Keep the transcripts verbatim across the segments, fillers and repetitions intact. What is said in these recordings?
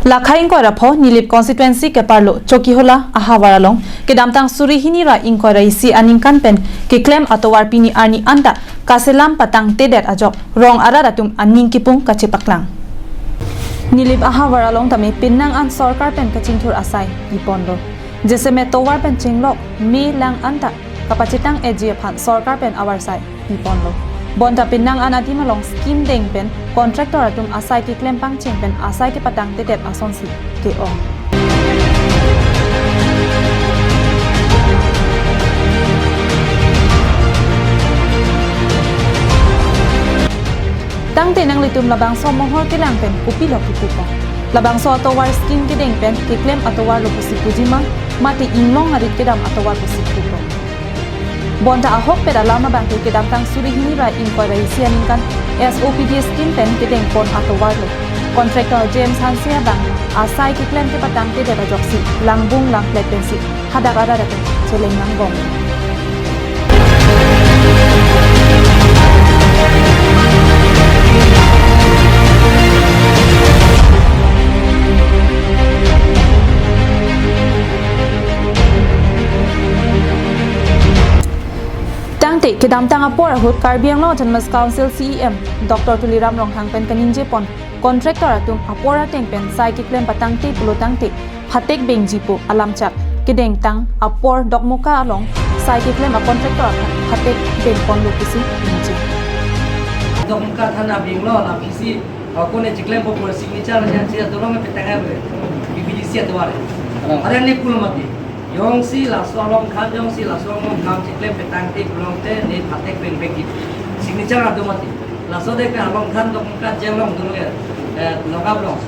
Lakhai ingkoi ra pho Nilip constituency keparlo Chokihola ahavar along kedamtang suri hini ra ingkoi ra isi aningkan pen keklem atovar pini arni anta kaselam patangtedet ajok rong arat atum aning kipung kachepaklang. Nilip ahavar along tame penang an sorkar pen kachingthur asai piponlo. Jasemet tovar pen chenglok me lang anta kapachitang-etji aphan sorkar pen avarsai piponlo. Bonta penang an adim along scheme deng pen contractor atum asai keklem pangcheng pen asai kepatangtedet asonsi ke-ong. Tangte nanglitum labangso mohor kelang pen kopilo kipu ko? Labangso atovar scheme kedeng pen keklem atovar lo pusi puji ma, mate inglong arit kedam atovar pusi pu ko? Bonta ahokpet alam abang ke kedamtang suri hini ra ingkoi ra isi aningkan S O P D scheme pen kedeng pon atovar lo. Contractor James Hanse abang asai keklem kepatangtedet ajoksi langbung langplet pensi hadak arat atum cheleng nangbom. Tangte kedamtang apor ahut Karbi Anglong Autonomous Council C E M Doctor Tuliram Ronghang pen kaningje pon contractor atum apor ateng pen sai keklem patangte pulo tangte phatek bengji pu alamchak kedengtang apor Dokmoka along sai keklem a contractor aphan phatek beng ponlo pusi ningje. Dokmoka thana benglo la P C ako ne chiklempo pu signature ya chi atolong petang ave. P P D C atovar. Are ne pulo mati. Jongsi laso along khan, jongsi laso along khan chiklem petangte pulote ne phatek beng bengji. Signature adu mati. Laso de ke along khan Dokmoka chenglong dulu ya. Eh, nokap long.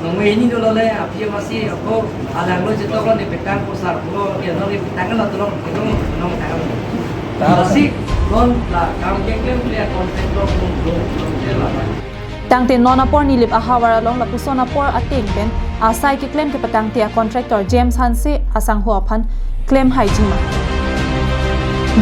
Nunggu ini dulu le, api masih ako alang lo chetok lo ne petang pusar pulo, ya no ne petang lo tolong, tolong, tolong tangan. Masih non la kam keklem le kon petrol pun lo, lo je la. Tangte non apor Nilip ahavar along lapuson apor ateng pen asai keklem kepatangte a contractor James Hanse asangho aphan klem haiji ma.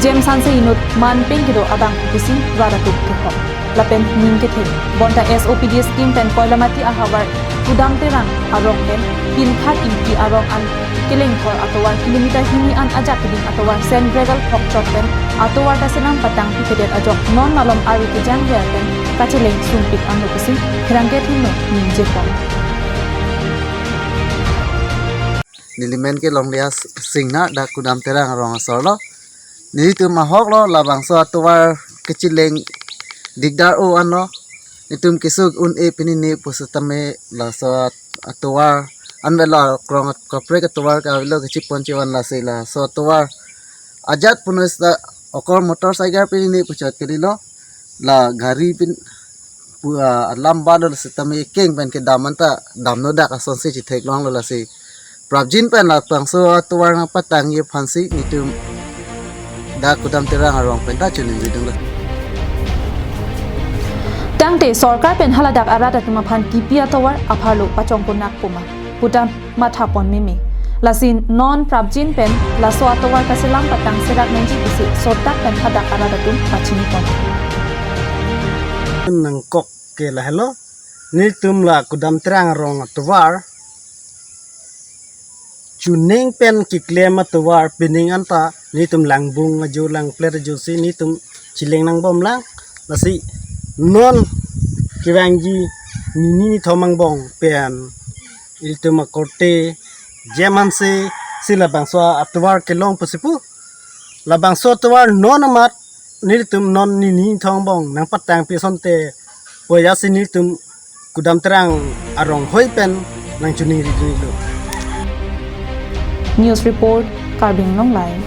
James Hanse inut man pen kedo abang pusi rat atum kehok. Lapen ning kethe. Bonta S O P D scheme pen Koilamati ahavar Kudam Terang arong pen Pinkhat Ingti arong an kelengthor atovar kilometer hini an ajak keding atovar sand gravel phokchot pen atovar kaselam patangpipedet ajok non malom ari kejang pen kacheleng sumpik anlo pusi pherangke thengno ningje pon. Nelimen ke Longlia Singnar, dak Kudam Terang arong asor lo. Nelitum ahok lo, labangso atovar kecheleng dikdar o anlo. Nelitum kesuk un-e pini ne pusitame laso atovar anvelo krong kaprek atovar kavelo kechipon chivan lasi laso atovar ajat punus ta okor motorcycle pini ne puchot kalilo, la gari pin pu, ah, alam balo lasi tame keng pen kedam anta damno dak asonsi chetheklonglo lasi prapjin pen labangso atovar nangpatangji aphansi nelitum dak Kudam Terang arong pen ta choningri dunglo. Tangte sorkar pen haladak arat atum aphan kipi atovar apharlo pachongkonak puma puta matha pon meme. Lasi non prapjin pen laso atovar kaselam patang serak nangji pusi sotak pen hadak arat atum pachini pon. Nangkok ke lahelo, nelitum la Kudam Terang arong atovar chuning pen keklem atovar pining anta nelitum langbung ajo langpler ajo si nelitum chileng nangbom lang, lasi non kevangji nini nithom angbong pen ilitum akorte James Hanse si labangso atovar kelong pusi pu. Labangso atovar non amat nelitum non nini nithom angbong nangpatangpi asonte poya si nelitum Kudam Terang arong hoi pen nangchoningri dunlo. News report, Karbi Anglong Live.